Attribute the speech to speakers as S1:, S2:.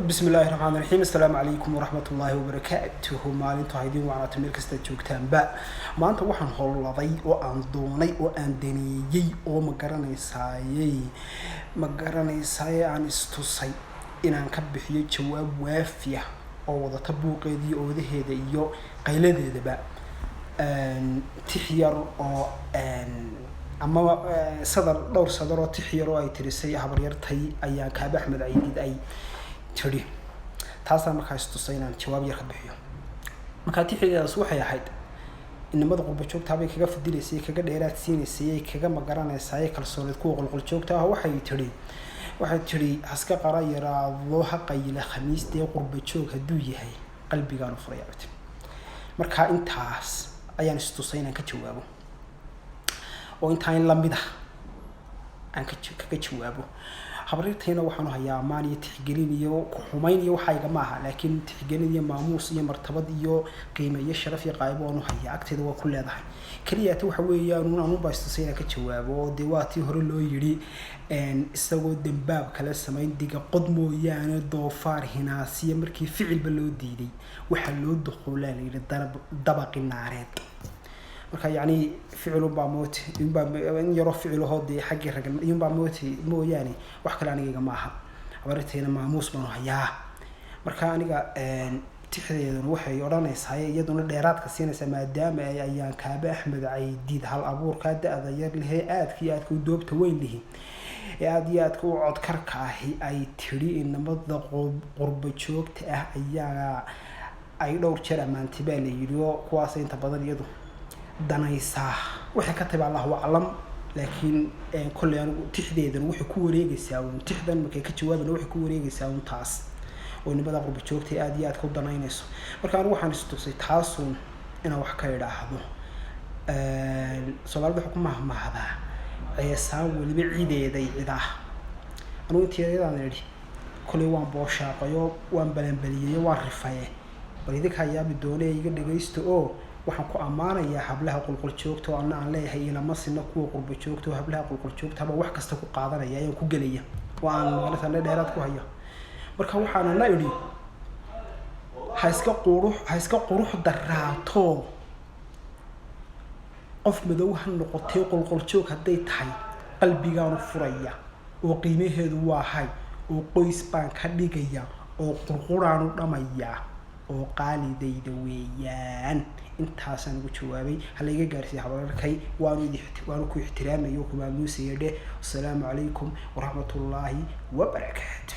S1: Bismi illaahi raxmaan raxiim. Assalaamu calaykum waraxmat ullaahi wabarakaatuhu. Maalintu ha idiin wacnaato meel kastaad joogtaanba. Maanta waxaan howladay oo aan doonay oo aan daneeyey oo ma garanaysaaye aan istusay inaan ka bixiyo jawaab waafiya oo wadata buuqeeda iyo oodaheeda iyo qayladeedaba, tix yar oo ama sadar, dhowr sadar oo tix yar oo ay tirisay habaryartay Ayaan Kaabe Axmed Caydiid ay tidhi. Taasaan markaa istusay inaan jawaab yar ka bixiyo. Markaa tixdeedaas waxay ahayd inamada qurba joogtaabay kaga fadilaysay, kaga dheeraad siinaysay, kaga magaranaysaay kalsooneed kuwa qolqol joogta ah. Waxay tidhi: haska qara yaraado, ha qayila khamiistee, qurba joog hadduu yahay qalbigaanu furaya bay tiri. Markaa intaas ayaan istusay inaan ka jawaabo oo intaa in lamid ah aan ka kaga jawaabo. Habaryartayna waxaanu hayaa ammaan iyo tixgelin iyo ku-xumayn iyo waxayga maaha, laakiin tixgelin iyo maamuus iyo martabad iyo qiime iyo sharaf iyo qaaybo waanu hayaa, agteeda waa ku leedahay. Keliyaata waxa weeyaan un anubaa istusay inaan ka jawaabo. Oo dee waa tii hore loo yidhi, isagoo dembaab kala samayn diga qod mooyaane, doofaar hinaasiya markii ficilba loo diiday, waxaa loo duqoolaa la yidhi dabaqi naareed. Marka yacni ficilunbaa mooti inbaa in yaroo ficilahoo dee xaggii rag iyunbaa mooti mooyaane, wax kale anigayga ma aha. Habaryartayna maamuus baanu hayaa. Marka aniga tixdeeduna waxay odhanaysaa, iyaduna dheeraadka siinaysaa, maadaama ay Ayaan Kaabe Axmed Caydiid hal abuurkaa da-da yar lehee aadka iyo aadka u doobta weyn lihi ee aada iyo aadka u codkarka ahi ay tidhi inamada qurba joogta ah ayaa ay dhowr jeer ammaantay baa la yidhi, oo kuwaas inta badan iyadu danaysaa. Waxay ka tahay allahu aclam, laakiin kolley anigu tixdeedan waxay ku wareegaysaa uun, tixdan markay ka jawaabayna waxay ku wareegaysaa uun taas oo nimada qurba joogtay aada iyo aad ka u danaynayso. Marka anigu waxaan istusay taasuun inaan wax ka idhaahdo. Soomaalida waxay ku mahmahdaa ceesaan weliba cideeday cidaa. Anigu intii iyadaan idhi kolley waan booshaaqayo, waan balanbaliyeyo, waan rifaye. Bal idinkaa yaabi doone, iga dhagaysta. Oo waxaan ku ammaanayaa hablaha qolqol joogta oo anna aan leeyahay ilama sina kuwa qurba joogta, oo hablaha qolqol joogta baa wax kasta ku qaadanaya ayaan ku gelaya oo aan magaalada dheeraad ku haya. Marka waxaana na idhi: ha iska qurux daraato, qof madow ha noqotay, qolqol joog hadday tahay qalbigaanu furaya oo qiimaheedu waa hay, oo qoys baan ka dhigaya, oo qurquraanu dhamayaa, oo qaalidayda weeyaan. Intaasaan ugu jawaabay. Halayga gaarsiiya habaryarkay. Waanu ku ixtiraamaya oo ku maamuusaya dheh. Wasalaamu calaykum waraxmatullaahi wabarakaatu.